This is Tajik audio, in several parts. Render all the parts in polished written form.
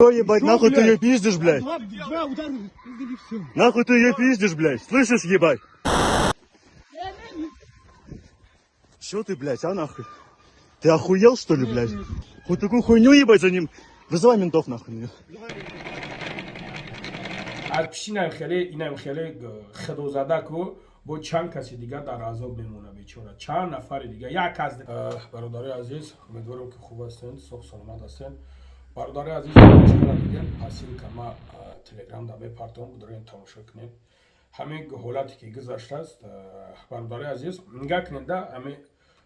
Что, ебать, Чё, нахуй ты блядь? ее пиздишь, блядь? Два, два удара и все. Нахуй ты ее пиздишь, блядь? Слышишь, ебать? Чё ты, блядь, а нахуй? Ты охуел, что ли, блядь? Хоть такую хуйню, ебать, за ним. Вызывай ментов, нахуй. На неё. Аз пиши инам хеле, инам хеле худозада ку бо чанд каси дигар дар азоб мемона, бечора, чанд нафари дигар як аз. Бародарои азиз, умедворам, ки хуб ҳастен, соҳ саломат ҳастен. Бародарои азиз, тамошокара дидем, посилка ма Телеграм да мепартом, будроен тамошо кунед ҳамин ҳолате, ки гузаштааст. Бародарои азиз, нигаҳ кунед да, ҳамин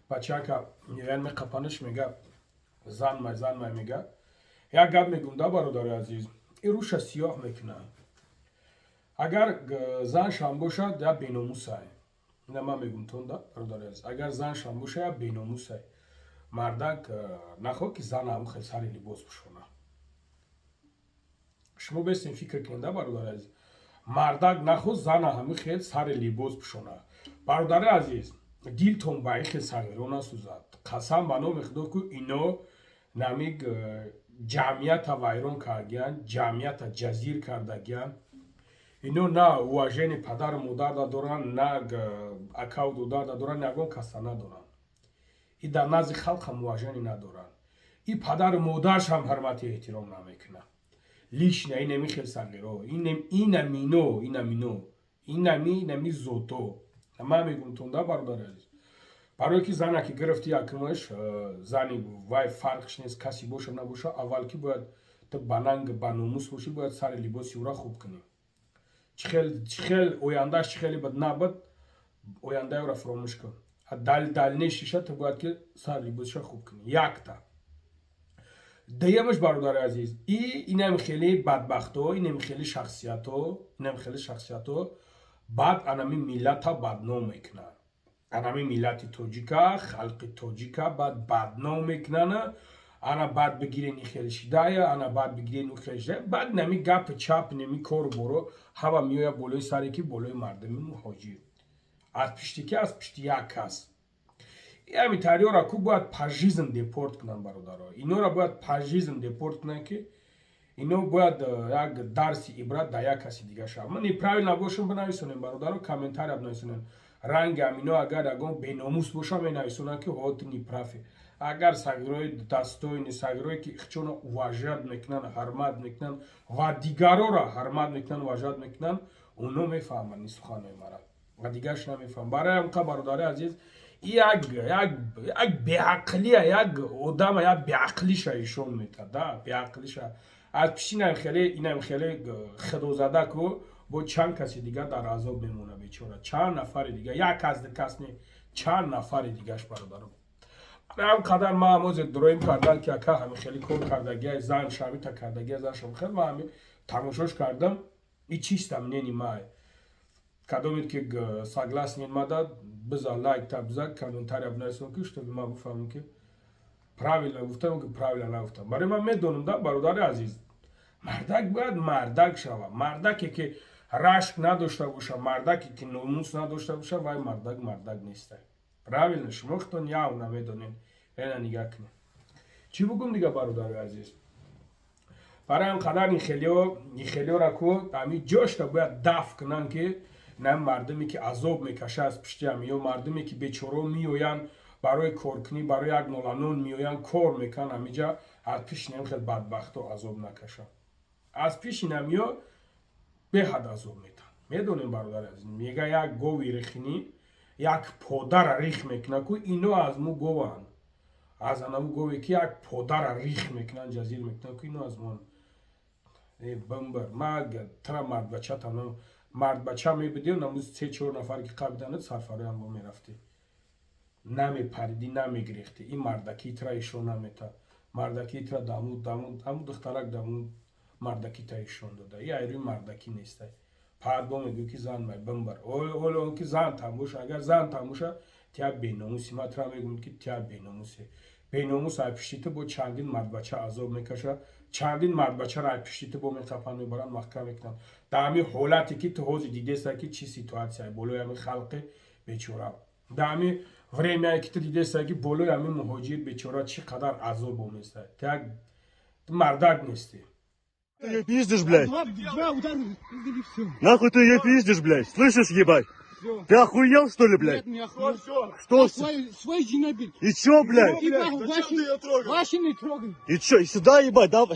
бачака меоян, меқапанаш, мега: «Зан май, зан май», мега. Як гап мегум да, бародарои азиз, ин рӯша сиёҳ мекунад. Агар заншам бошад, я беномусай. Ина ман мегум тон да, бародари азиз, агар заншам боша, я беномусай. Мардак нахоҳ, ки зан ҳам хел сари либос пӯшона. Шумо бестен, фикр кунед да, бародари азиз, мардак нахоҳ зана ҳами хел сари либос пӯшона. Бародари азиз, дилтон ба ин хел сағиро насӯзад. Қасам ба номи Худо, ку ино намиг ҷамъията вайрон кардагиян, ҷамъията ҷазир кардагиян. Ино на уважение падару модар доранд, на акаву додар доранд, ягон каса надоранд. И дар назди халқам уважение надоранд, и падару модаршам ҳурмати эҳтиром намекунад. Лично инами хел сағиро, инамино, инамино, инами зото ман мегум тонда, бародари азиз, барое ки зана ки гирифти, якумаш зани вай фарқш нест, каси боша, набоша, аввал ки бояд ту ба нанг, ба номус бошӣ, бояд сари либоси ӯра хуб кунӣ. Чӣ хел ояндааш, чӣ хеле бад набад, ояндаи ӯра фуромӯш кун. Дальнейший ша ту бояд ки сари либосиша хуб кунӣ, якта. Дуюмаш, бародари азиз, и инам хеле бадбахто, инам хеле шахсиятҳо, инам хеле шахсиятҳо баъд анами миллата бадном мекунанд, анами миллати тоҷика, халқи тоҷика баъд бадном мекунанд. Ана баъд бигирен, и хеле шидая, ана баъд бигирен, у хеле шидая. Баъд нами гапи чап, нами кору боро ҳама меояд болои саре, ки болои мардуми муҳоҷир. Аз пишти ки, аз пишти як кас. Ҳами тариёра ку бояд пожизненно депорт кунанд, бародаро. Инора бояд пожизненно депорт кунанд, ки ино бояд як дарси ибрат дар як каси дига шавад. Ман неправильно бошам, бинависонем, бародаро, комментария бинависонем. Ранги амино агар ягон беномус боша, менависонанд, ки ҳо, ту неправ ӣ. Агар сагирои достойный, сагирое ки ихчоно уважать мекунанд, ҳурмат мекунанд ва дигарора ҳурмат мекунанд, уважать мекунанд, оно мефаҳманд ин суханҳои мара ва дигарш намефаҳманд. Барои ҳамқа, бародари азиз, як беақлия, як одама, як беақлиша ишон метад да, беақлиша. Аз пиши инам хеле, инам хеле худозада ку бо чанд каси дигар дар азоб мемона, бечора, чанд нафари дигар, як аз кас не, чанд нафари дигаш, бародаро. Ҳам қадар ма ҳамозе дроим кардан, ки ака ҳами хеле кор кардагия, зан шамита кардагия, зан шам хел. Ма ҳами тамошош кардам, и чисто мнение май. Кадомед ки согласен мада, биза лайк та биза, комментария бинависон, ки чтобы ма бифаҳмам, ки правильно гуфтам, ки правильно нагуфтам. Барои ман медонам да, бародари азиз, мардак бояд мардак шава. Мардаке ки рашк надошта боша, мардаке ки номус надошта боша, вай мардак мардак нестай. Правильно, шумо худтон явно медонед. Ена нигаҳ кунед. Чӣ бугум дига, бародари азиз? Барои ҳам қадар ин хелиёра ку ҳами ҷошта бояд даф кунанд, ки на мардуме ки азоб мекаша аз пишти ҳами ё мардуме ки бечоро меоянд барои коркунӣ, барои як ноланон меоянд, кор мекунанд ҳамиҷа, аз пиши нами хел бадбахто азоб накашанд. Аз пиши намиё беҳад азоб метаҳанд. Медонем, бародари азиз, мега як гови рихинӣ як подара рих мекунад ку. Ино аз мо гованд, аз анаву гове ки як подара рих мекунанд, ҷазир мекунанд ку, ино аз мо. Бамбар ма тра мардбача там, мардбача мебудем, намуз се чор нафар ки қабиданад, сарфароям бо мерафтӣ, намепаридӣ, намегирехтӣ. Ин мардакӣ тра ишон намета, мардакӣ тра даму даму даму духтарак даму мардакӣ та ишон дода. И айрӯи мардакӣ нестай. Паат бо мегӯ, ки зан май, бамбар. Оло он ки зан там боша, агар зан там боша, тя беномуси. Ма тра мегӯм, ки тя беномуси, беномус. Ай пишти ту бо чандин мардбача азоб мекаша, чандин мардбачаро ай пишти ту бо меқапанд, мебаранд, маҳкам мекунанд. Дар ҳамин ҳолате ки ту ҳозир дидеста, ки чӣ ситуация болои ҳамин халқи бечора, дар ҳамин время е ки ту дидеста, ки болои ҳамин муҳоҷир бечора чӣ қадар азоб оместа, ту як мардак нестӣ. Ты ее пиздишь, блядь? Два удара или все. Нахуй ты ее пиздишь, блядь? Слышишь, ебать? Все. Ты охуел, что ли, блядь? Нет, не охуел. Что? Свой жена бил. И чё, блядь? И ваши не трогай. И чё, и сюда, ебать, да?